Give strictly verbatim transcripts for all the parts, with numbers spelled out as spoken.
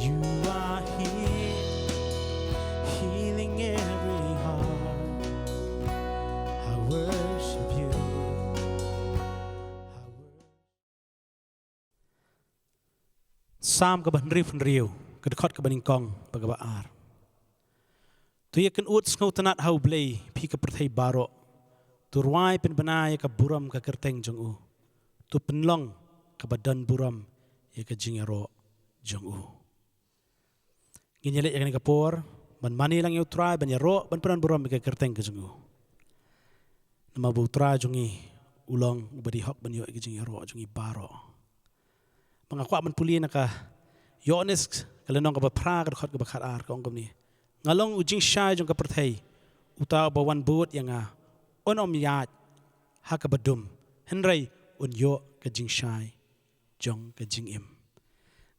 You are here, healing every heart. I worship you. I worship Psalm kaba hynriew hynriew, ka dkhot kaba nyngkong bad kaba ar. To ïa kynnoh sngewtynnat ha U Blei, phi ka pyrthei baroh. To rwai pynbna ïa ka burom ka kyrteng jong u. To pynlong kaba don burom ïa ka jingïaroh jong u. Ngin ïaleh ïa kane ka por ban mane lang ïa U Trai, ban ïaroh, ban pyndon burom ïa ka kyrteng ka jong u. Namar ba U Trai jong ngi u long uba dei hok ban ïoh ïa ka jingïaroh jong ngi baroh. Ba nga kwah ban pule na ka Ïoannis ka lynnong kaba phra, ka dkhot kaba khatar, ka ong kumne: Nga long u jingshai jong ka pyrthei. Uta uba wan bud ïa nga un ym ïaid ha kaba dum, hynrei un ïoh ka jingshai jong ka jingim.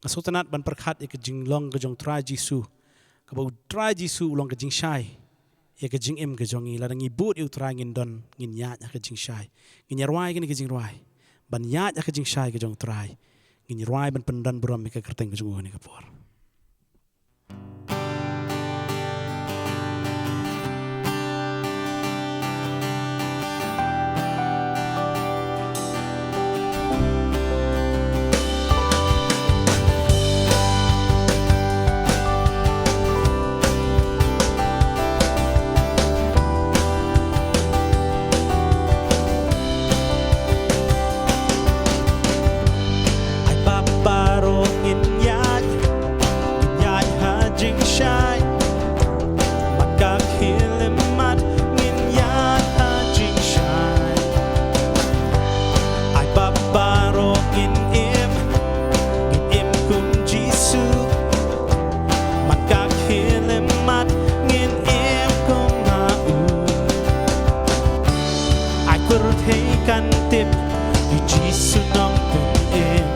Nga sngewtynnat ban pyrkhat ïa ka jinglong ka jong U Trai Jisu, kaba U Trai Jisu u long ka jingshai ïa ka jingim ka jong ngi. Lada ngi bud ïa U Trai ngin don, ngin ïaid ha ka jingshai. Ngin ïa rwai kane ka jingrwai ban ïaid ha ka jingshai ka jong U Trai. Ngin ïa rwai ban pyndon burom ïa ka kyrteng ka jong u ha kane ka por. Ai ba baroh ngin ïaid, ngin ïaid ha jingshai. Mat ka khyllipmat ngin ïaid ha jingshai. Ai ba baroh ngin im, ngin im kum Jisu. Mat ka khyllipmat ngin im kum ha u. Ai pyrthei kan tip ïa u Jisu Nongpynim.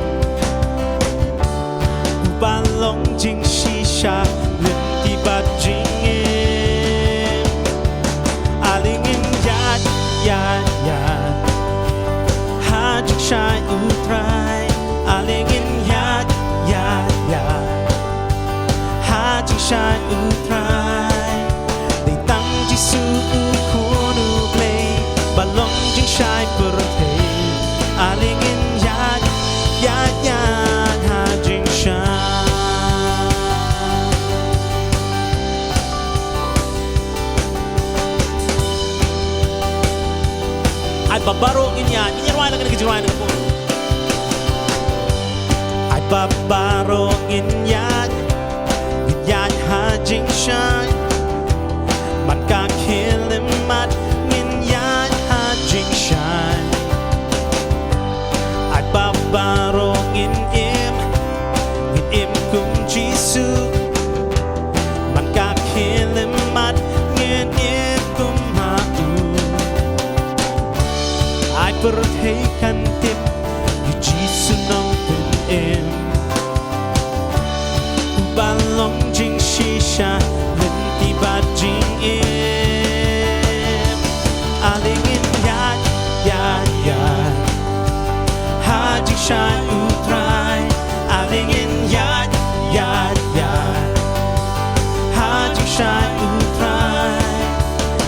Uba long jingshisha lynti bad jingim. Ale ngin ïaid, ïaid, ïaid ha jingshai U Trai. Ale ngin ïaid, ïaid, ïaid ha jingshai U Trai. Dei tang Jisu U Khun U Blei ba long jingshai pyrthei. Ale ngin ïaid, ïaid, ïaid ha jingshai. Ai ba baroh ngin ïaid, ngin ïaid rwai lang kane ka jingrwai na ka por. Ai ba baroh ngin ïaid, ngin ïaid ha jingshai. Mat ka khyllipmat ngin ïaid ha jingshai. Ai ba baroh ngin im, ngin im kum Jisu. Mat ka khyllipmat ngin im kum ha u. Ai pyrthei kan tip ïa u Jisu Nongpynim. Uba long jingshisha lynti bad jingim. Ale ngin ïaid, ïaid, ïaid ha jingshai U Trai. Ale ngin ïaid, ïaid, ïaid ha jingshai U Trai.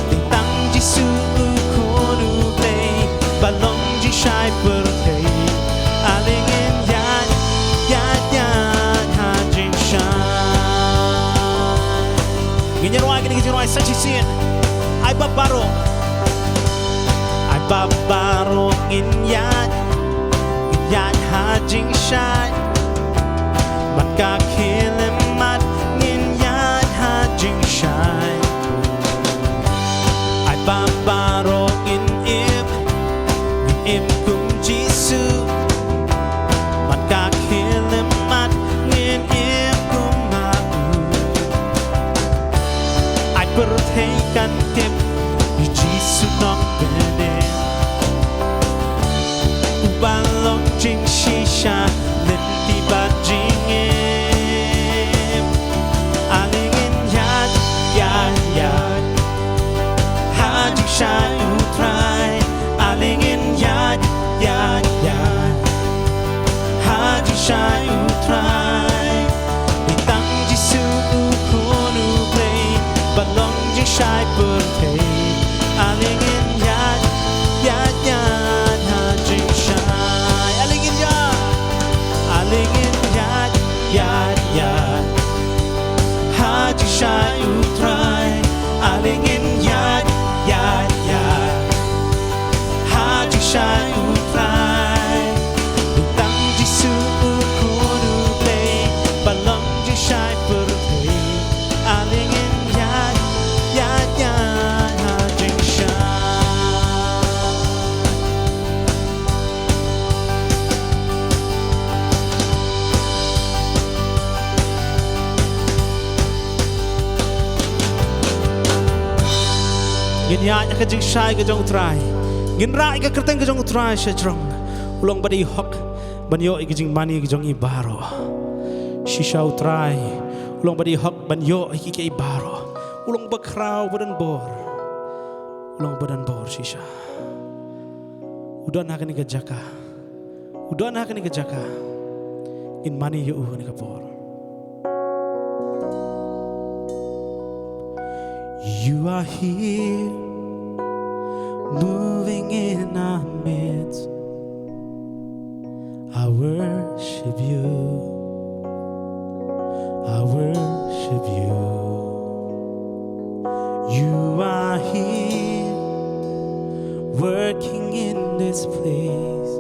Dei tang Jisu U Khun U Blei ba long jingshai pyrthei. Ale ngin ïaid, ïaid, ïaid ha jingshai. Ngin ïa rwai kane ka jingrwai sa shisien. Ai ba baroh, ai ba baroh ngin ïaid, ngin ïaid ha jingshai. Mat ka khyllipmat ngin ïaid ha jingshai. Ai ba baroh ngin im, ngin im kum Jisu. Mat ka khyllipmat ngin im kum ha u. Ai pyrthei kan tip ïa u Jisu Nongpynim. Uba long jingshisha lynti bad jingim. Ale ngin ïaid, ïaid, ïaid ha jingshai U Trai. Ale ngin ïaid, ïaid, ïaid ha jingshai U Trai. Dei tang Shai pyrthei, ale ngin ïaid, ïaid, ïaid ha jingshai. Ale ngin ïaid, ale ngin ïaid, ïaid, ïaid ha jingshai U Trai. Ale ngin ïaid, ïaid, ïaid ha jingshai U Trai. Tang Jisu U Khun U Blei, ba long jingshai pyrthei. Ale ngin ïaid, ïaid, ïaid ha jingshai. Ngin ïaid ha ka jingshai ka jong U Trai. Ngin rah ïa ka kyrteng ka jong U Trai sha jrong. U long ba dei hok ban ïoh ïa ka jingmane ka jong ngi baroh. Shisha U Trai u long ba dei hok ban ïoh ïa kiei kiei baroh. U long ba khraw, ba don bor. U long ba don bor shisha. U don ha kane ka jaka. U don ha kane ka jaka. Ngin mane ïa u ha kane ka por. You are here, moving in our midst. I worship you. I worship you. You are here, working in this place.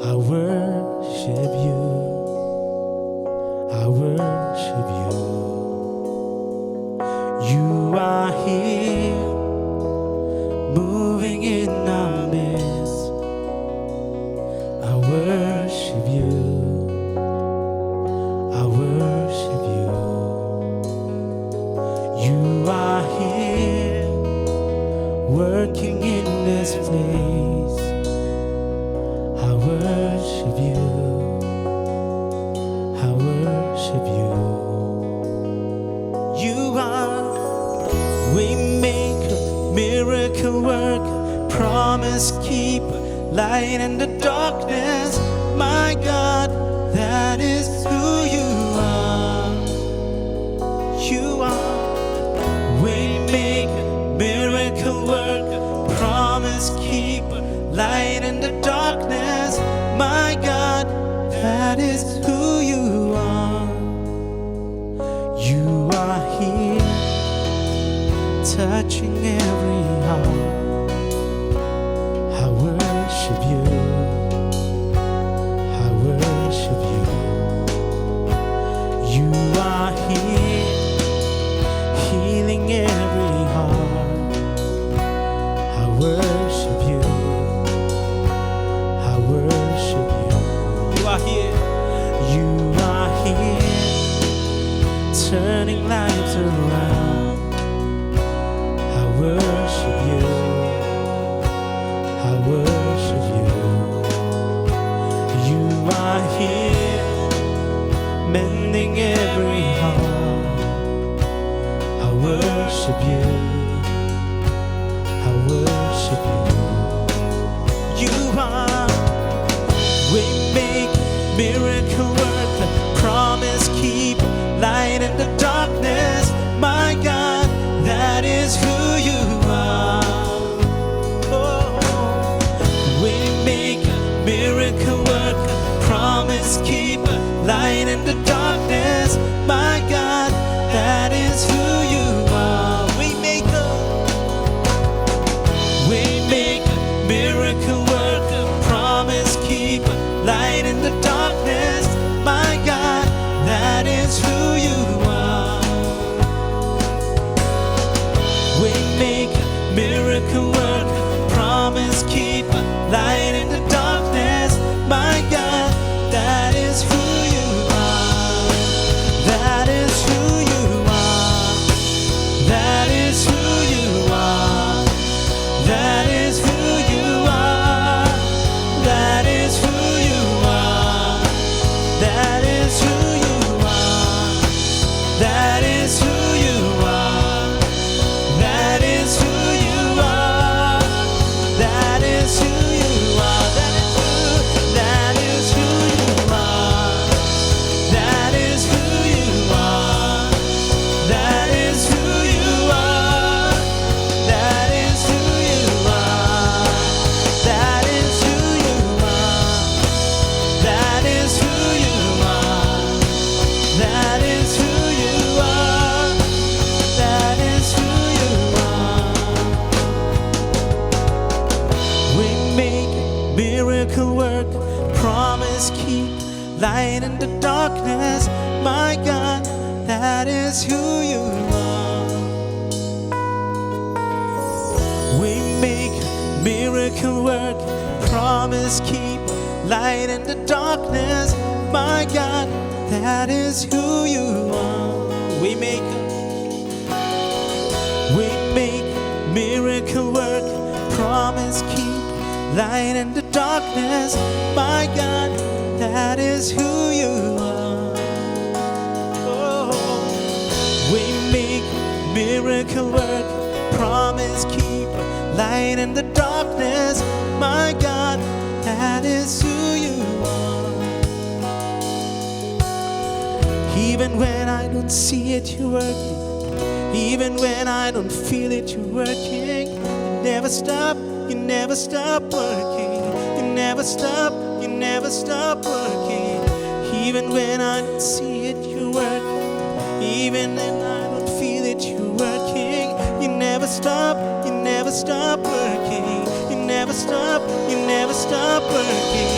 I worship you. I worship you. You are here, moving in our midst. I worship you. I worship you. You are here, working in this place. I worship you. I worship you. You are waymaker, miracle worker, promise keeper, light in the darkness. My God, that is who you are. You are waymaker, miracle worker, promise keeper, light in the darkness. My God, that is who you are. You are here, touching every heart. I worship you. I worship you. You are here, healing every heart. I worship you. I worship you. You are here. You are here, turning lives around. I worship you. I worship you. You are here, mending every heart. I worship you. I worship you. You are waymaker, miracle worker, promise keeper, light in the darkness. My God, that is who you are. Oh, waymaker, miracle worker, promise keeper, light in the darkness. My God, that is who you are. Waymaker, waymaker, miracle worker, promise keeper, light in the darkness. My God, that is who you are. Light in the darkness, my God, that is who you are. We make miracle work, promise keep, light in the darkness, my God, that is who you are. We make we make miracle work, promise keep, light in the darkness, my God, that is who you are. Oh, we make miracle work, promise keep, light in the darkness, my God, that is who you are. Even when I don't see it, you're working. Even when I don't feel it, you're working. You never stop, you never stop working. You never stop, you never stop working. Even when I don't see it, you're working. Even when I don't feel it, you're working. You never stop, you never stop working. You never stop, you never stop working.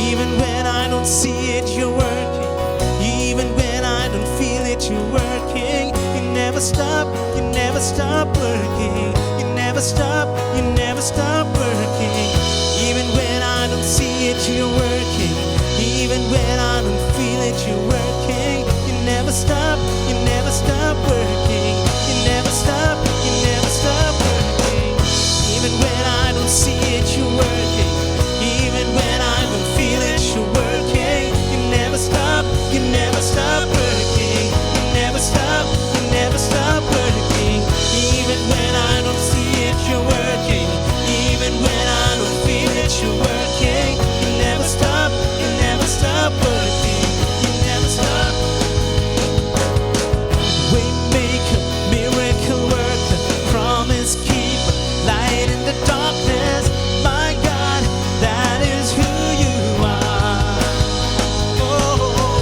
Even when I don't see it, you're working. Even when I don't feel it, you're working. You never stop, you never stop working. You never stop, you never stop working. Even when I don't see it, you're working. Even when I don't feel it, you're working. You never stop, you never stop working. You never stop, you never stop working. Even when I don't see it, you're working. Even when I don't feel it, you're working. You never stop, you never stop working. You never stop, you never stop working. Even when I don't see it, you're working. Even when I don't feel it, you're working. You never stop, you never stop working. You never stop. Waymaker, miracle worker, promise keeper, light in the darkness. My God, that is who you are. Oh,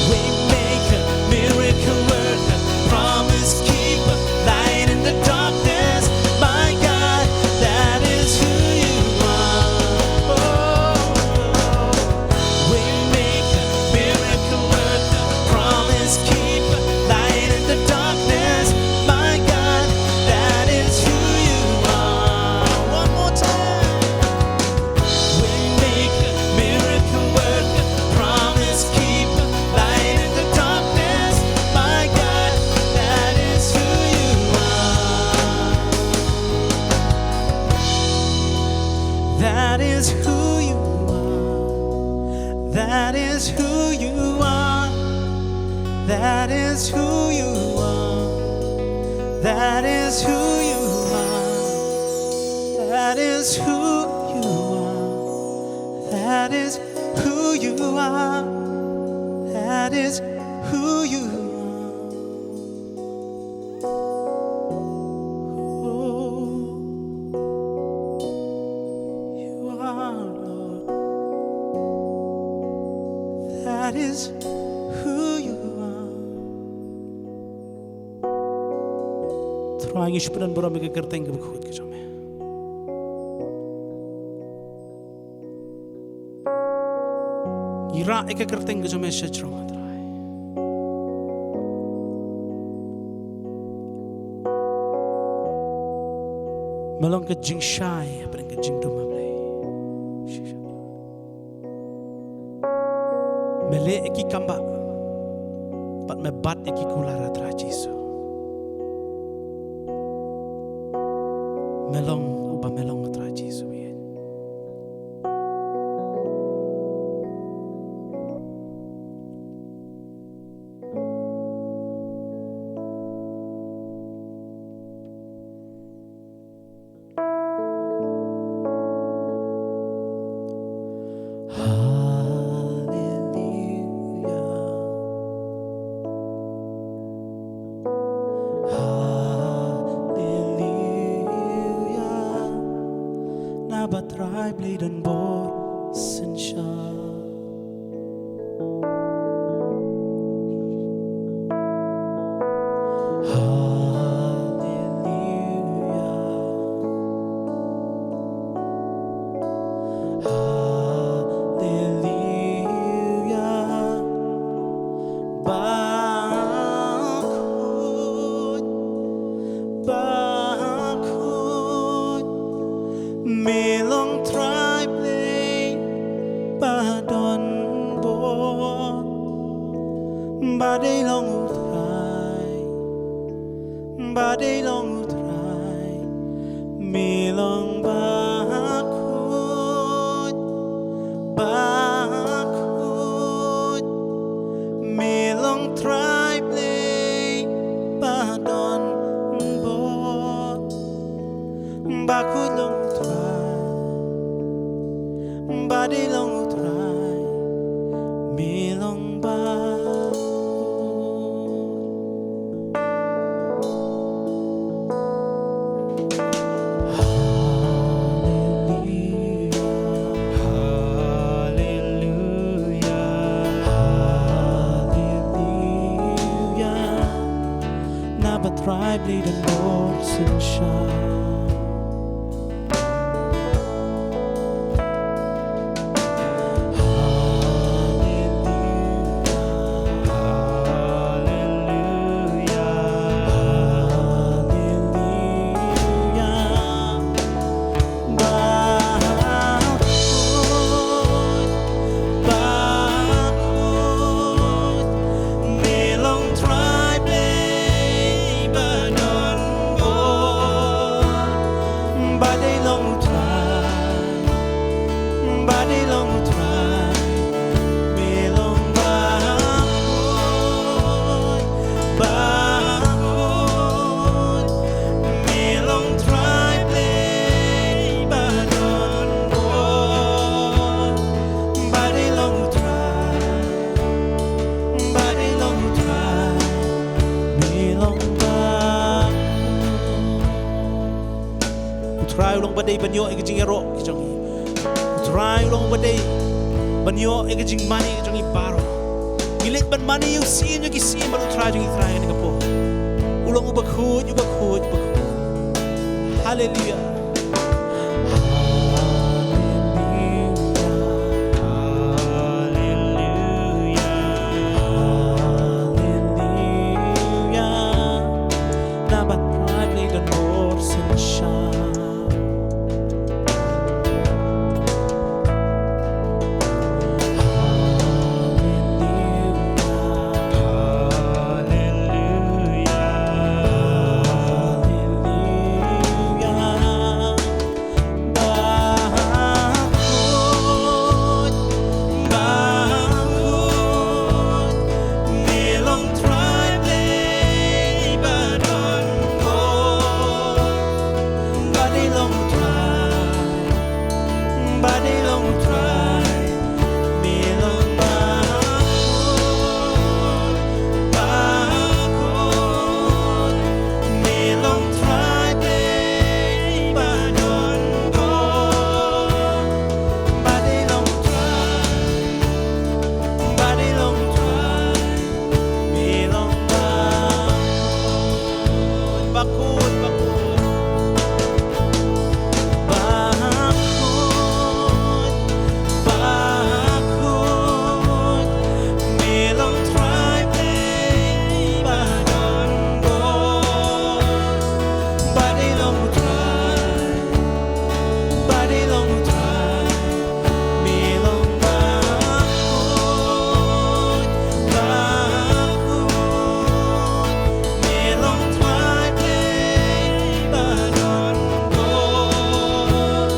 waymaker, miracle worker, promise keeper, light in the darkness. My God, that is who you are. Oh, waymaker, miracle worker, promise keeper, light in the darkness. My God, that is who you are. One more time. Waymaker, miracle worker, promise keeper, light in the darkness. My God, that is who you are. That is who you are. That is who you are. That is who you are. That is who you are. That is who you are. That is who you are. That is who you are. Oh, you are, Lord. That is who you are. Trai, ngi shu pynbor ïa ka kyrteng kaba khuid ka jong me. Ngi rah ïa ka kyrteng ka jong me sha jrong, Trai. Me long ka jingshai hapdeng ka jingdum, A Blei. Me leh ïa ki kambah bad me bat ïa ki kular, A Trai Jisu. Me long uba me long, A Trai Jisu. Haleluya. Haleluya. Naba Trai Blei don bor synshar. Haleluya. Haleluya. Ba dei long u Trai, ba dei long u Trai, me long ba khuid, ba khuid, me long Trai Blei ba don bor. Ba khuid long u Trai, ba dei long u Trai, me long ba khuid. Haleluya, haleluya, haleluya. Naba Trai Blei don bor synshar. Haleluya, haleluya, haleluya. Ba khuid, ba khuid, me long Trai Blei ba don bor. Ba dei long u Trai, ba dei long u Trai, me long ba khuid, ba khuid, me long Trai Blei ba don bor. Ba dei long u Trai, ba dei long u Trai, me long ba khuid. U Trai u long ba dei ban ïoh ïa ka jingïaroh ka jong ngi. U Trai u long ba dei ban ïoh ïa ka jingmane ka jong ngi baroh. Ngi leit ban mane ïa u Syiem jong ki syiem bad u Trai jong ki trai ha kane ka por. U long uba khuid, uba khuid, uba khuid. Haleluya. Haleluya. Haleluya. Haleluya. Naba Trai Blei don bor synshar. Haleluya. Haleluya. Haleluya. Ba khuid, ba khuid, me long Trai Blei ba don bor. Ba dei long Trai, ba dei long Trai, me long ba khuid, ba khuid, me long Trai Blei ba don bor. Ba dei long Trai, ba dei long Trai, me long ba khuid, ba khuid, ba khuid. Ba khuid, ba khuid, me long Trai Blei ba don bor. Ba dei long Trai, ba dei long Trai, me long ba khuid, ba khuid, me long Trai Blei ba don bor.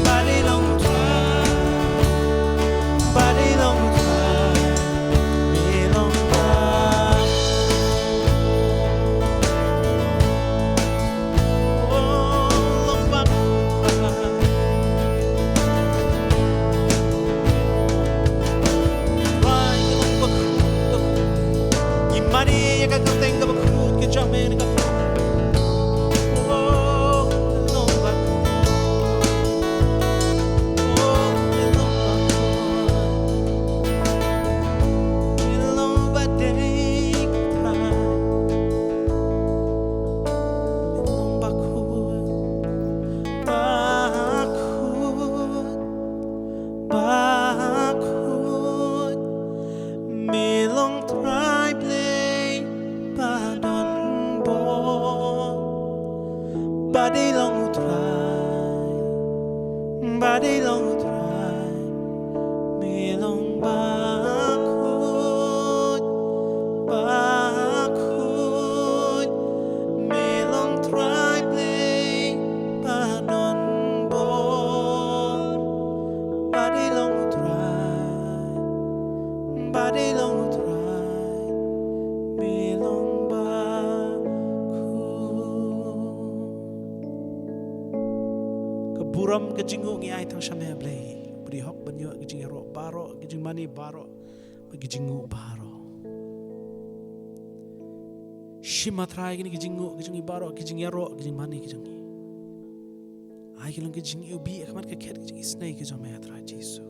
Ba dei long Trai, ba dei long Trai, me long ba khuid. Ba khuid, ba khuid, ba khuid, me long Trai Blei ba don bor. Ba dei long u Trai, ba dei long u Trai, me long ba khuid, Burom ka jingnguh ngi ai tang sha me Blei. Pudi hok ban ïoh ka jingïaroh baroh, ka jingmane baroh, bad ka jingnguh baroh. Shim, A Trai, kine ki jingnguh ki jong ngi baroh, ki jingïaroh, ki jingmane ki jong ngi. Ai ki long ki jingïohi ha khmat ka khet ka jingisynei ka jong me, A Trai Jisu.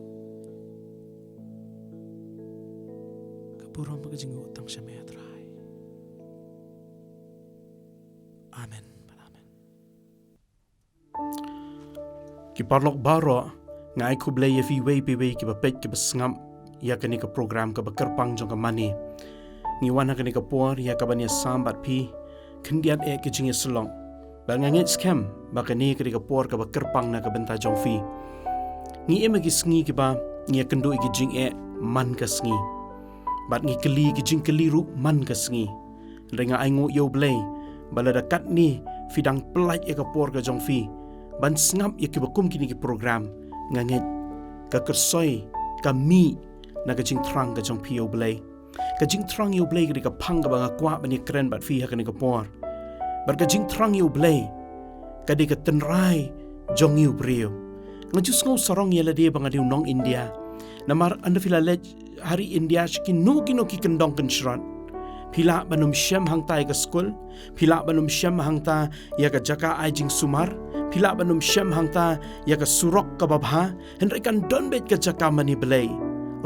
Ka burom bad ka jingnguh tang sha me, A Trai. Amen. Amen. Ki paralok baroh, nga ai khublei ïa phi iwei pa iwei kiba peit kiba sngap ïa kane ka program kaba kyrpang jong ka mane. Ngi wan ha kane ka por ïa kaban ïasam bad phi khyndiat eh ka jingïasyllok. Bad nga ngeit skhem ba kane ka dei ka por kaba kyrpang na ka bynta jong phi. Ngi im ha ki sngi kiba ngi ïakynduh ïa ki jingeh man ka sngi. Bad ngi kylli ki jingkylli ruh man ka sngi. Hynrei nga ainguh ïa U Blei ba lada katne phi dang pyllait ïa ka por ka jong phi ban sngap ïa kiba kum kine ki program, nga ngeit ka kyrsoi ka mih na ka jingthrang ka jong phi ïa U Blei. Ka jingthrang ïa U Blei ka dei ka phang kaba nga kwah ban ïakren bad phi ha kane ka por. Bad ka jingthrang ïa U Blei ka dei ka tynrai jong ngi u briew. Nga ju sngew sarong ïa lade ba nga dei u nong India. Namar ynda phi la leit ha ri India sha kino kino ki kyndong kynshrot, phi lah ban ym shem hangta ïa ka skul, phi lah ban ym shem hangta ïa ka jaka ai jingsumar, phi lah ban ym shem hangta ïa ka surok kaba bha, hynrei kan don beit ka jaka mane Blei.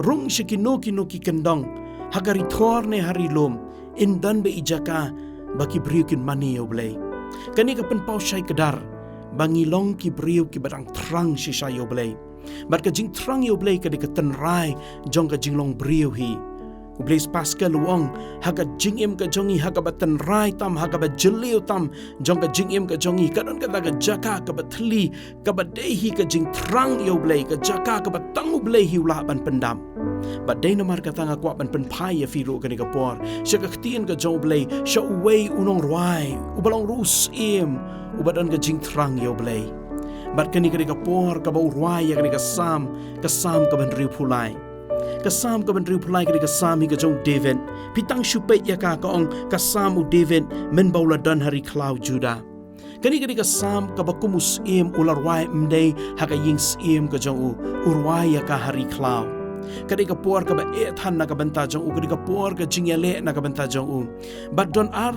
Rung sha kino kino ki kyndong, ha ka ri thor ne ha ri lum, yn don beit i jaka ba ki briew kin mane ïa U Blei. Kane ka pynpaw shai kdar ba ngi long ki briew kiba dang thrang shisha ïa U Blei. Bad ka jingthrang ïa U Blei ka dei ka tynrai jong ka jinglong briew hi. U Blaise Pascal u ong, ha ka jingim ka jong ngi, ha kaba tynrai tam, ha kaba jylliew tam jong ka jingim ka jong ngi, ka don kata ka jaka kaba thylli, kaba dei hi ka jingthrang ïa U Blei, ka jaka kaba tang U Blei hi u lah ban pyndap. Bad dei namar kata nga kwah ban pynphai ïa phi ruh kane ka por sha ka ktien ka jong U Blei, sha uwei u nongrwai uba long ruh u syiem uba don ka jingthrang ïa U Blei. Bad kane ka dei ka por kaba u rwai ïa kane ka Salm, ka Salm kaba hynriewphew lai. Ka Salm kaba hynriewphew lai ka dei ka Salm hi ka jong u David. Phi tang shu peit ïa ka, ka ong ka Salm u David mynba u la don ha ri khlaw Juda. Kane ka dei ka Salm kaba kum u syiem u la rwai, ym dei ha ka ïing syiem ka jong u, u rwai ïa ka ha ri khlaw. Ka dei ka por kaba eh than na ka bynta jong u, ka dei ka por ka jingïaleh na ka bynta jong u. Bad don ar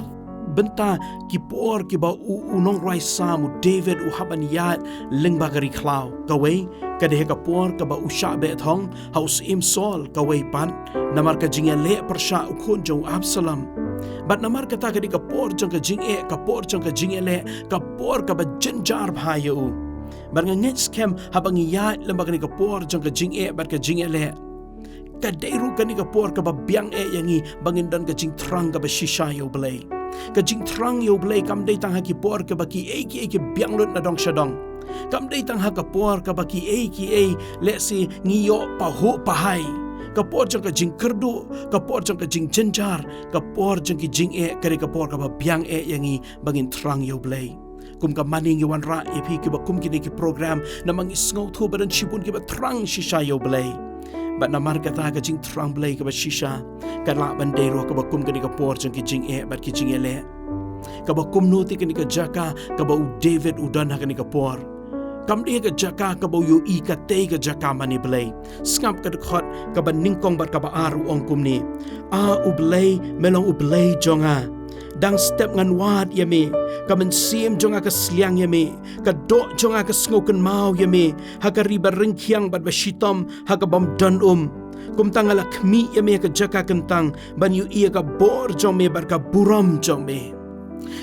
bynta ki por kiba u, u nongrwai Salm u David u hap ban ïaid lyngba ka ri khlaw. Kawei ka dei ha ka por kaba u shah beh thong ha u syiem Saul, kawei pat namar ka jingïaleh pyrshah u khun jong u Absalom. Bad namar kata ka dei ka por jong ka jingeh, ka por jong ka jingïaleh, ka por kaba jynjar bha ïa u. Bad nga ngeit skhem haba ngi ïaid lyngba kane ka por jong ka jingeh bad ka jingïaleh, ka dei ruh kane ka por kaba biang eh ïa ngi ba ngin don ka jingthrang kaba shisha ïa U Blei. Ka jingthrang ïa U Blei kam dei tang ha ki por kaba kiei kiei ki biang lut na dong sha dong. Kam dei tang ha ka por kaba kiei kiei lehse ngi ïoh pahuh pahai. Ka por jong ka jingkyrduh, ka por jong ka jingjynjar, ka por jong ki jingeh, ka dei ka por kaba biang eh ïa ngi ba ngin thrang ïa U Blei. Kum ka mane ngi wanrah ïa phi kiba kum kine ki program namar ngi sngewthuh ba don shibun kiba thrang shisha ïa U Blei. Bad namar kata ka jingthrang Blei kaba shisha ka lah ban dei ruh kaba kum kane ka por jong ki jingeh bad ki jingïaleh. Kaba kumno te kane ka jaka kaba u David u don ha kane ka por? Kam dei ka jaka kaba u ïohi katei ka jaka mane Blei. Sngap ka dkhot kaba nyngkong bad kaba ar, u ong kumne: A U Blei, me long U Blei jong nga. Dang step ngan wad ïa me. Ka mynsiem jong nga ka sliang ïa me. Ka doh jong nga ka sngewkynmaw ïa me ha ka ri ba ryngkhiang bad ba shitom, ha ka bym don um. Kumta nga la khmih ïa me ha ka jaka kyntang ban ïohi ïa ka bor jong me bad ka burom jong me.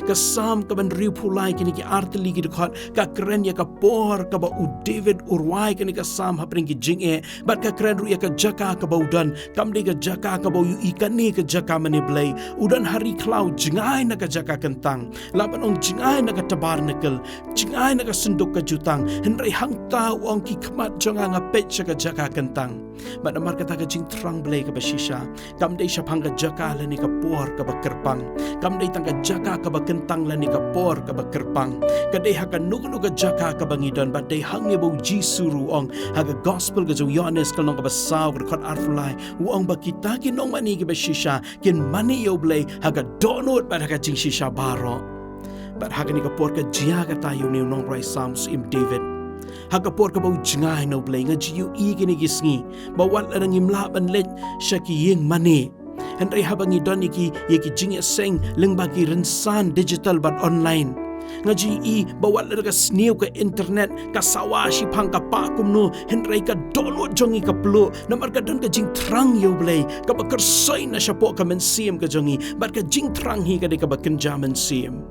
Ka Salm kaba hynriewphew lai, kine ki artylli ki dkhot, ka kren ïa ka por kaba u David u rwai kane ka Salm hapdeng ki jingeh, bad ka kren ruh ïa ka jaka kaba u don. Kam dei ka jaka kaba u ïohi kane ka jaka mane Blei. U don ha ri khlaw, jngai na ka jaka kyntang, lah ban ong jngai na ka tabernacle, jngai na ka synduk ka jutang, hynrei hangta u ong ki khmat jong nga nga peit sha ka jaka kyntang. Bad namar kata ka jingthrang Blei kaba shisha kam dei shaphang ka jaka lane ka por kaba kyrpang. Kam dei tang ka jaka kaba kyntang lane ka por kaba kyrpang. Ka dei ha kano kano ka jaka kaba ngi don, bad dei hangne ba u Jisu ruh u ong ha ka gospel ka jong u Ïohannes ka lynnong kaba saw ka dkhot arphew lai, u ong ba kita ki nongmane kiba shisha kin mane ïa U Blei ha ka dohnud bad ha ka jingshisha baroh. Bad ha kane ka por ka jia kata ïa une u nongrwai Salm, u syiem David. Ha ka por kaba u jngai na U Blei, nga ju ïohi kine ki sngi ba wat lada ngim lah ban leit sha ki ïing mane, hynrei haba ngi don ïa ki, ïa ki jingïaseng lyngba ki rynsan digital bad online, nga ju ïohi ba wat lada ka sniew ka internet ka sawa shiphang ka pah kumno, hynrei ka dohnud jong ngi ka pluh namar ka don ka jingthrang, ïa U Blei, kaba kyrsoi na shapoh ka mynsiem ka jong ngi, bad ka jingthrang hi ka dei kaba kynja mynsiem.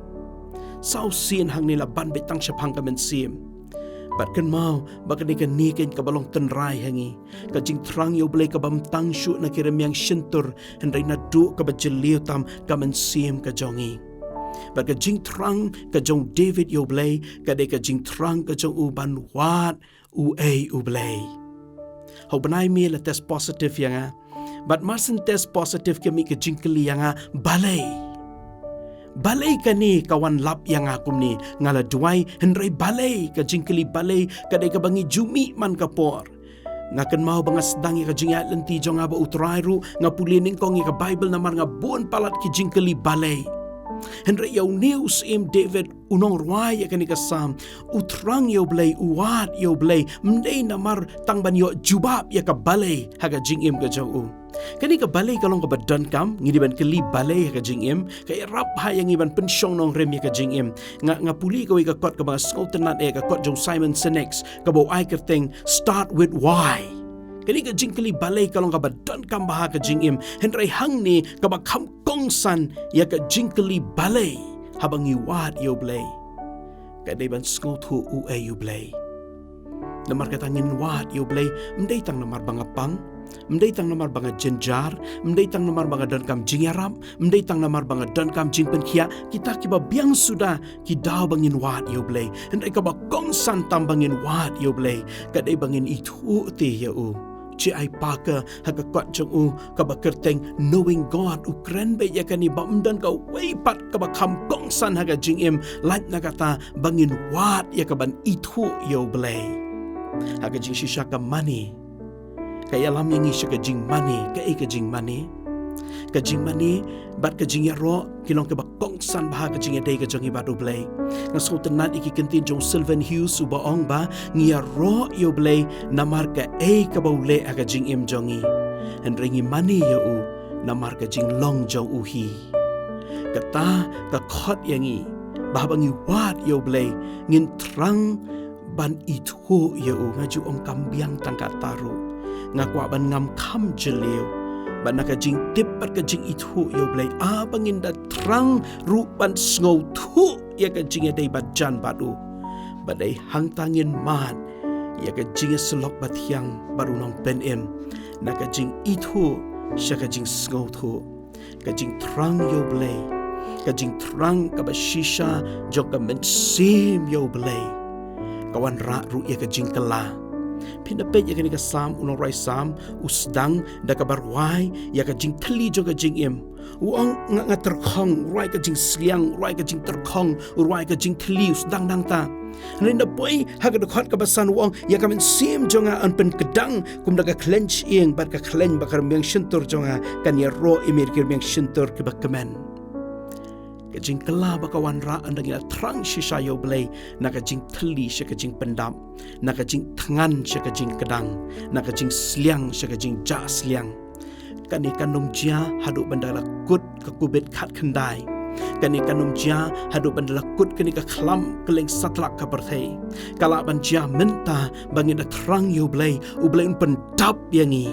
Saw sien hangne la ban beit tang shaphang ka mynsiem. Bad kynmaw ba ka dei kane keiñ kaba long tynrai ha ngi. Ka jingthrang, ïa U Blei, ka bym tang shuh na ki rmiang shyntur, hynrei naduh kaba jylliew tam ka mynsiem ka jong ngi. Bad ka jingthrang ka jong u David, ïa U Blei, ka dei ka jingthrang ka jong u ban wad uei U Blei. Ha u bnai May la test positive ïa nga. Bad mar syn test positive ka mih ka jingkylli ïa nga, balei? Balei kane ka wan lap ïa nga kumne? Nga la duwai, hynrei balei? Ka jingkylli balei ka dei kaba ngi ju mih man ka por. Nga kynmaw ba nga sdang ïa ka jingïaid lynti jong nga bad U Trai ruh, nga pule nyngkong ïa ka Baibl namar nga bun palat ki jingkylli balei. Hynrei ïa une u syiem David, u nongrwai ïa kane ka Salm, u thrang ïa U Blei, u wad ïa U Blei, ym dei namar tang ban ïoh jubab ïa ka balei ha ka jingim ka jong u. Kane ka balei ka long kaba donkam, ngi dei ban kylli balei ha ka jingim, ka ïarap bha ïa ngi ban pynshong nongrim ïa ka jingim. Nga, nga pule kawei ka kot kaba nga sngewtynnad, eh, ka kot jong u Simon Sinek, kaba u ai kyrteng Start with Why. Kane ka jingkylli balei ka long kaba donkam bha ha ka jingim, hynrei hangne kaba kham kongsan ïa ka jingkylli balei haba ngi wad ïa U Blei, ka dei ban sngewthuh uei U Blei. Namar kata ngin wad ïa U Blei, ym dei tang namar ba nga pang, ym dei tang namar ba nga jynjar, ym dei tang namar ba nga donkam jingïarap, ym dei tang namar ba nga donkam jingpynkhiah, kita kiba biang suda ki daw ba ngin wad ïa U Blei. Hynrei kaba kongsan tam ba ngin wad ïa U Blei, ka dei ba ngin ithuh te ïa u. J I Packer ha ka kot jong u kaba kyrteng Knowing God, u kren beit ïa kane ba ym don kawei pat kaba kham kongsan ha ka jingim, lait na kata ba ngin wad ïa kaban ithuh ïa U Blei. Ha ka jingshisha ka mane ka ïalam ïa ngi sha ka jingmane. Kaei ka jingmane? Ka jingmane bad ka jingïaroh ki long kaba kongsan bha ha ka jingïadei ka jong ngi bad U Blei. Nga sngewtynnad ïa ki kyntien jong u Sylvan Hughes uba ong ba ngi ïaroh ïa U Blei namar kaei kaba u leh ha ka jingim jong ngi, hynrei ngi mane ïa u namar ka jinglong jong u hi. Kata ka khot ïa ngi ba haba ngi wad ïa U Blei ngin thrang ban ithuh ïa u. Nga ju ong kam biang tang kata ruh, nga kwah ban ngam kham jylliew ba na ka jingtip bad ka jingithuh ïa U Blei, haba ngin da thrang ruh ban sngewthuh ïa ka jingïadei ba jan bad u, ba dei hangta ngin mad ïa ka jingïasyllok ba thiang bad u Nongpynim, na ka jingithuh sha ka jingsngewthuh. Ka jingthrang ïa U Blei, ka jingthrang kaba shisha jong ka mynsiem ïa U Blei, ka wanrah ruh ïa ka jingkylla. Phin da peit ïa kane ka Salm, u nongrwai Salm u sdang da kaba rwai ïa ka jingthylli jong ka jingim. U ong, nga, nga tyrkhong, u rwai ka jingsliang, u rwai ka jingtyrkhong, u rwai ka jingthylli, u sdang nangta. Hynrei nda poi ha ka dkhot kaba san u ong, ïa ka mynsiem jong nga yn pynkdang kum da ka khleiñ shyieng, bad ka khleiñ ba ka rmiang shyntur jong nga kan ïaroh ïa me da ki rmiang shyntur kiba kmen. Ka jingkylla ba ka wanrah ynda ngi la thrang shisha ïa U Blei, na ka jingthylli sha ka jingpyndap, na ka jingthngan sha ka jingkdang, na ka jingsliang sha ka jingjah sliang. Kane kan ym jia haduh ban da la kut ka Covid khatkhyndai. Kane kan ym jia haduh ban da la kut kane ka khlam kylleng satlak ka pyrthei. Ka lah ban jia mynta ba ngin da thrang ïa U Blei, U Blei un pyndap ïa ngi.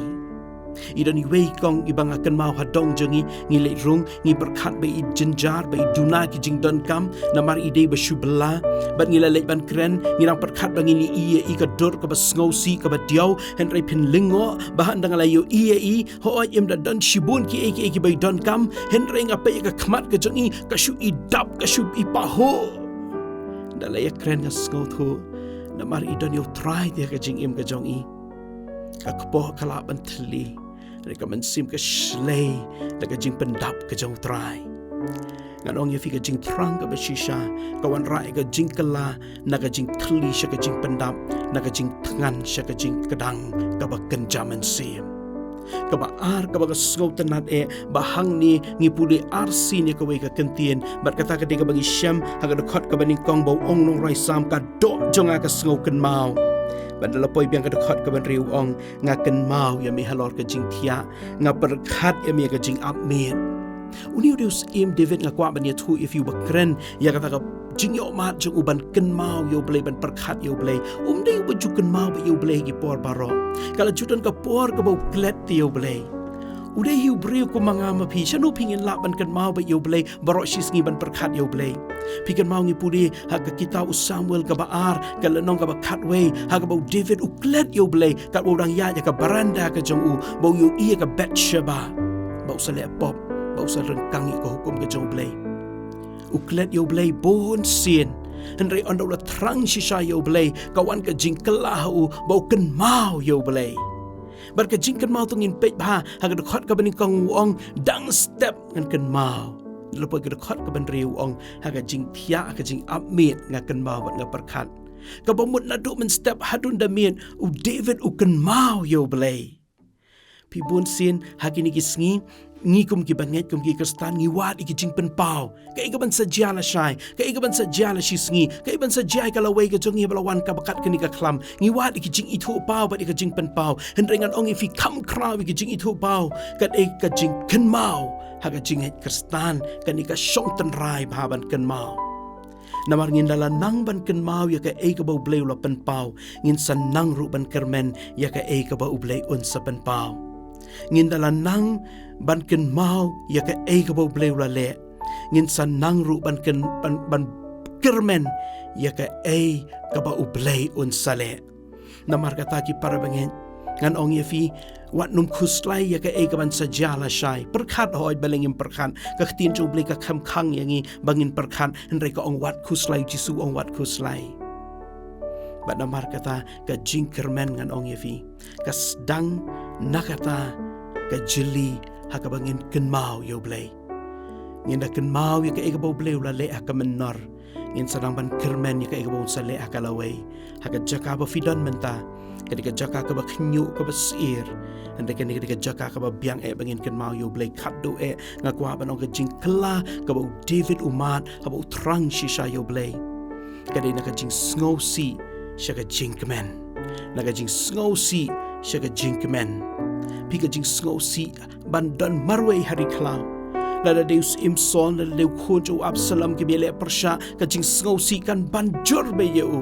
I don iwei i kong iba nga kynmaw ha dong jong ngi, ngi leit rung, ngi pyrkhat ba i jynjar, ba i duna ki jingdonkam, namar i dei ba shu bylla, bad ngi la leit ban kren, ngi nang pyrkhat ba ngin ïohi ïa i ka dur kaba sngewsih kaba diaw, hynrei phin lyngngoh ba hadien ba nga la ïohi ïa i, hooid, im da don shibun kiei kiei kiba i donkam, hynrei nga peit ïa ka khmat ka jong i, ka shu i dap, ka shu i pahuh. Da la ïakren nga sngewthuh, namar i don ïa U Trai te ha ka jingim ka jong i. Ka kpoh ka lah ban thylli, hynrei ka mynsiem ka shlei da ka jingpyndap ka jong U Trai. Ngan ong ïa phi, ka jingthrang kaba shisha ka wanrah ïa ka jingkylla, na ka jingthylli sha ka jingpyndap, na ka jingthngan sha ka jingkdang kaba kynja mynsiem. Kaba ar, kaba ka sngewtynnad eh, ba hangne ngi pule arsien ïa kawei ka kyntien, bad kata ka dei kaba ngi shem ha ka dkhot kaba nyngkong, ba u ong u nongrwai Salm, ka doh jong nga ka sngew kynmaw. Bad da la poi biang ka dkhot kaba hynriew u ong, nga kynmaw ïa me halor ka jingthiah, nga pyrkhat ïa me ïa ka jingap miet. Une u dei u syiem David, nga kwah ban ïathuh ïa phi, uba kren ïa kata ka jingïohmad jong u ban kynmaw ïa U Blei, ban pyrkhat ïa U Blei. Um dei uba ju kynmaw beit ïa U Blei ha ki por baroh. Ka la ju don ka por kaba u klet ïa U Blei. U dei hi u briew kum ma nga ma phi. Shano phi ngin lah ban kynmaw beit ïa U Blei baroh shi sngi, ban pyrkhat ïa U Blei? Phi kynmaw, ngi pule ha ka kitab u Samuel kaba ar, ka lynnong kaba khatwei, ha kaba u David u klet ïa U Blei katba u dang ïaid ïa ka baranda ka jong u, ba u ïohi ïa ka Bathsheba, ba u sa leh pop, ba u sa ryngkang ïa ka hukum ka jong U Blei. U klet ïa U Blei bun sien. Hynrei ynda u la thrang shisha ïa U Blei, ka wan ka jingkylla ha u, ba u kynmaw ïa U Blei. Bad ka jingkynmaw to ngin peit bha ha ka dkhot kaba nyngkong, u ong, dang step ngan kynmaw. Da la poi ka dkhot kaba hynriew u ong, ha ka jingthiah, ha ka jingap miet nga kynmaw bad nga pyrkhat. Kaba mut naduh mynstep haduh da miet, u David u kynmaw ïa U Blei. Phi, bun sien ha kine ki sngi, ngi kum ki bangeit, kum ki Khristan, ngi wad ïa ki jingpynpaw. Kaei kaban sa jia lashai, kaei kaban sa jia la shi sngi, kaei ban sa jia ïa ka lawei ka jong ngi ba la wan kaba kat kane ka khlam. Ngi wad ïa ki jingithuhpaw bad ïa ka jingpynpaw. Hynrei ngan ong ïa phi, kham khraw ïa ki jingithuhpaw, ka dei ka jingkynmaw ha ka jingngeit Khristan, kane ka shong tynrai bha ban kynmaw. Namar ngin da la nang ban kynmaw ïa kaei kaba U Blei u la pynpaw, ngin sa nang ruh ban kyrmen ïa kaei kaba U Blei un sa pynpaw. Ngin da la nang ban kynmaw ïa kaei kaba U Blei u la leh, ngin sa nang ruh ban kyn-, ban, ban kyrmen ïa kaei kaba U Blei un sa leh. Namar kata, ki para bangeit, ngan ong ïa phi, wat nym khuslai ïa kaei kaban sa jia lashai. Pyrkhat, hooid, balei ngim pyrkhat? Ka ktien jong U Blei ka kham khang ïa ngi ba ngin pyrkhat, hynrei ka ong wat khuslai, u Jisu u ong wat khuslai. Bad namar kata, ka jingkyrmen, ngan ong ïa phi, ka sdang na kata ka jylli ha kaba ngin kynmaw ïa U Blei. Ngin da kynmaw ïa kaei kaba U Blei u la leh ha ka mynnor, ngin sa nang ban kyrmen ïa kaei kaba un sa leh ha ka lawei. Ha ka jaka ba phi don mynta, ka dei ka jaka kaba khñiuh, kaba syier. Hynrei kane ka dei ka jaka kaba biang eh ba ngin kynmaw ïa U Blei. Khatduh eh, nga kwah ban ong, ka jingkylla kaba u David u mad haba u thrang shisha ïa U Blei, ka dei na ka jingsngewsih sha ka jingkmen. Na ka jingsngewsih sha ka jingkmen. Phi, ka jingsngewsih ban don marwei ha ri khlaw. Lada dei u Syiem Saul, lada dei u khun jong u Absalom, kiba ïaleh pyrshah, ka jingsngewsih kan ban jur beit ïa u.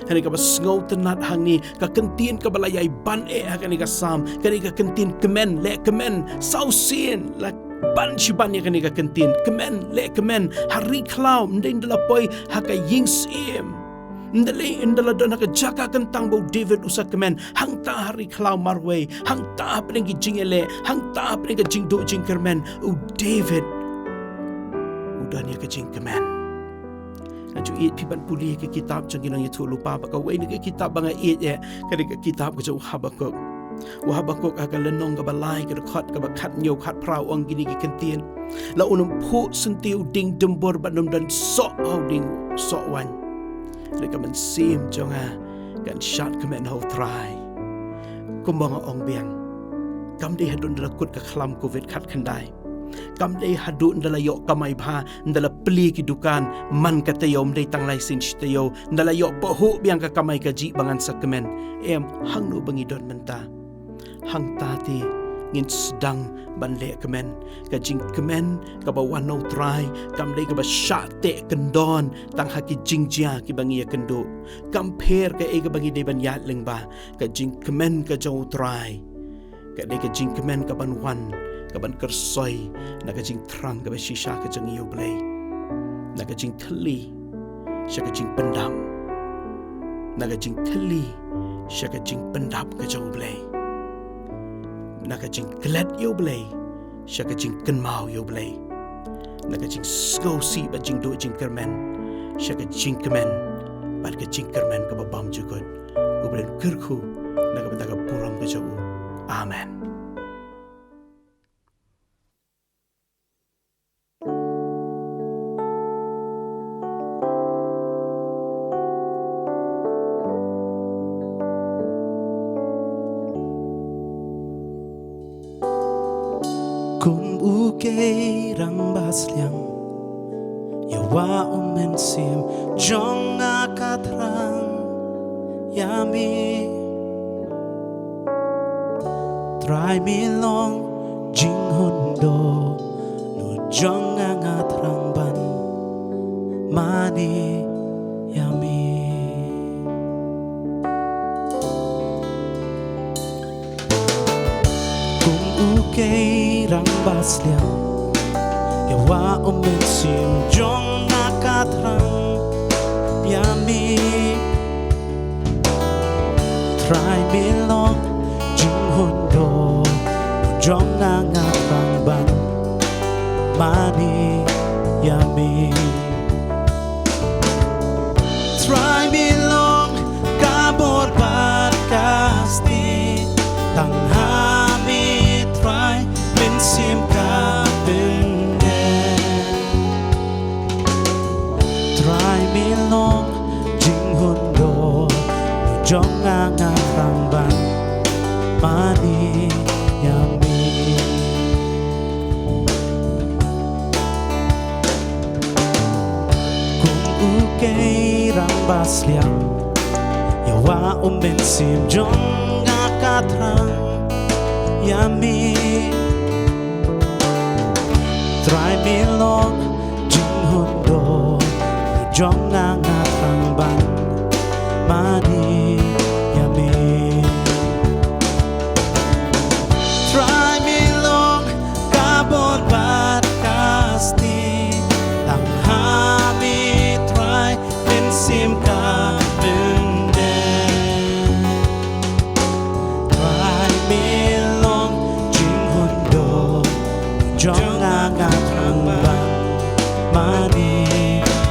Hynrei kaba sngewtynnad hangne, ka kyntien kaba la ïai ban eh ha kane ka Salm, ka dei ka kyntien kmen, leh kmen. Saw sien la ban shi ban ïa kane ka kyntien, kmen, leh kmen. Ha ri khlaw, ym dei ynda la poi ha ka ïing syiem. Ynda lei, ynda la don ha ka jaka kyntang ba u David u sa kmen, hangta ha ri khlaw marwei, hangta hapdeng ki jingïaleh, hangta hapdeng ka jingduh jingkyrmen, u David u don ïa ka jingkmen. Nga ju ïeit phi ban pule ïa ka kitab jong ki nongïathuhlypa, bad kawei na ki kitab ba nga ïeit eh, ka dei ka kitab ka jong u Habakuk. U Habakuk ha ka lynnong kaba lai, ka dkhot kaba khathynñiew, khatphra, u ong kine ki kyntien: La un ym phuh syntiew dieng dymbur bad un ym don soh ha u dieng soh waiñ. Hynrei ka mynsiem jong nga kan shad kmen ha u Trai. Kumba nga ong biang, kam dei haduh ynda la kut ka khlam covid khatkhyndai. Kam dei haduh ynda la ïoh kamai bha, ynda la plie ki dukan man ka taïew, ym dei tang lai sien shi taïew, ynda la ïoh pahuh biang ka kamai kajih ba ngan sa kmen. Em, hangno ba ngi don mynta? Hangta te ngin sdang ban leh kmen. Ka jingkmen kaba wan na u Trai kam dei kaba shah teh kyndon tang ha ki jingjia kiba ngi ïakynduh. Kam pher kaei kaba ngi dei ban ïaid lyngba, ka jingkmen ka jong u Trai ka dei ka jingkmen kaban wan, kaban kyrsoi na ka jingthrang kaba shisha ka jong ngi ïa u Blei. Na ka jingthylli sha ka jingpyndap. Na ka jingthylli sha ka jingpyndap ka jong u Blei. Na ka jingklet ïa u Blei sha ka jingkynmaw ïa u Blei. Na ka jingsngewsih bad jingduh jingkyrmen sha ka jingkmen bad ka jingkyrmen kaba bymjukut. U Blei un kyrkhu na ka bynta ka burom ka jong u. Amen. Kei Rangbah Sliang, ïa wah U Mynsiem jong nga ka thrang ïa me. Trai me long jinghun dohnud jong nga, nga thrang ban mane ïa me. Kum u Kei Rangbah Sliang, ïa wah U Mynsiem jong nga ka thrang ïa me. Trai me long jinghun dohnud jong nga, nga thrang ban mane ïa me. Trai me long ka bor bad ka stieh, tang ha me Trai Mynsiem ka pyndem. Trai me long jinghun dohnud jong nga, nga thrang ban mane ïa me. Kum u Kei Rangbah Sliang, ïa wah U Mynsiem jong nga ka thrang ïa me. Trai me long jinghun dohnud jong nga, nga thrang ban mane ïa me. Trai me long ka bor bad ka stieh, tang ha me Trai Mynsiem ka pyndem. Trai me long jinghun dohnud jong nga, nga thrang ban mane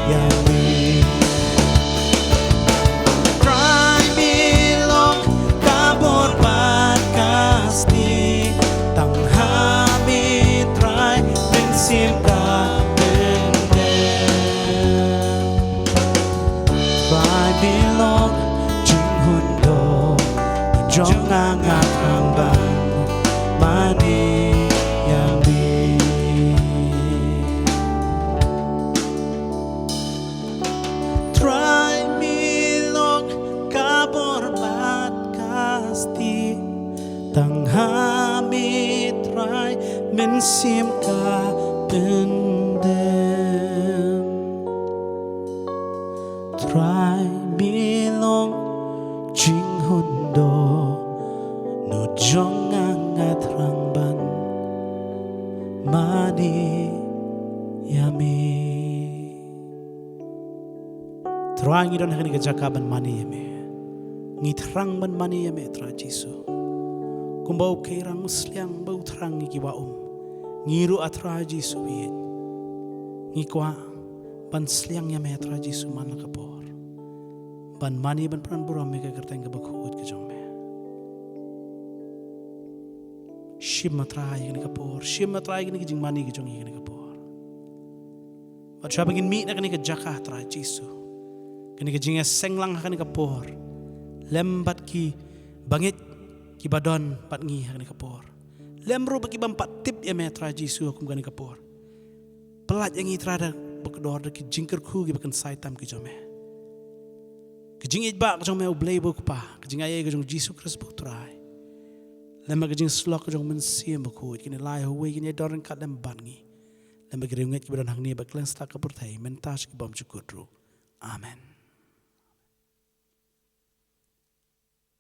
ïa me. Trai me long ka bor bad ka stieh, tang ha me Trai Mynsiem ka pyndem. Trai me long jinghun dohnud jong nga, nga thrang ban mane ïa me. Trai me long ka bor bad ka stieh, tang ha me Trai Mynsiem ka pyndem. Trai me long jinghun dohnud jong nga, nga thrang ban mane ïa me. Trai ngi don ha kane ka jaka ban mane ïa me. Ngi thrang ban mane ïa me Trai Jisu. Kumba u Kei Rangbah Sliang ba u thrang ïa ki wah um, ngi ruh A Trai Jisu ïeit, ngi kwah ban sliang ïa me Trai Jisu man la ka por, ban mane ban pynburom ïa ka kyrteng kaba khuid ka jong me. Shim A Trai ïa kane ka por, shim A Trai ïa kane ka jingmane ka jong ngi ïa kane ka por. Bad shuwa ba ngin mih na kane ka jaka Trai Jisu, kane ka jingïaseng lang ha kane ka por, lem bad ki bangeit kiba don bad ngi ha kane ka por, lem ruh bad ki bym pat tip ïa me Trai Jisu ha kum kane ka por. Pyllait ïa ngi Trai da ba kordor da ki jingkyrkhu kiba kynsai tam ki jong me. Ka jingïeit ba ka jong me U Blei ba u Kpa, ka jingaiei ka jong Jisu Khrist ba u Trai, lem bad ka jingsyllok ka jong U Mynsiem Bakhuid, kine lai ha uwei kin ïadon ryngkat lem bad ngi, lem bad ki riewngeit kiba don hangne bad kylliang sla ka pyrthei mynta sha ki bymjukut ruh. Amen.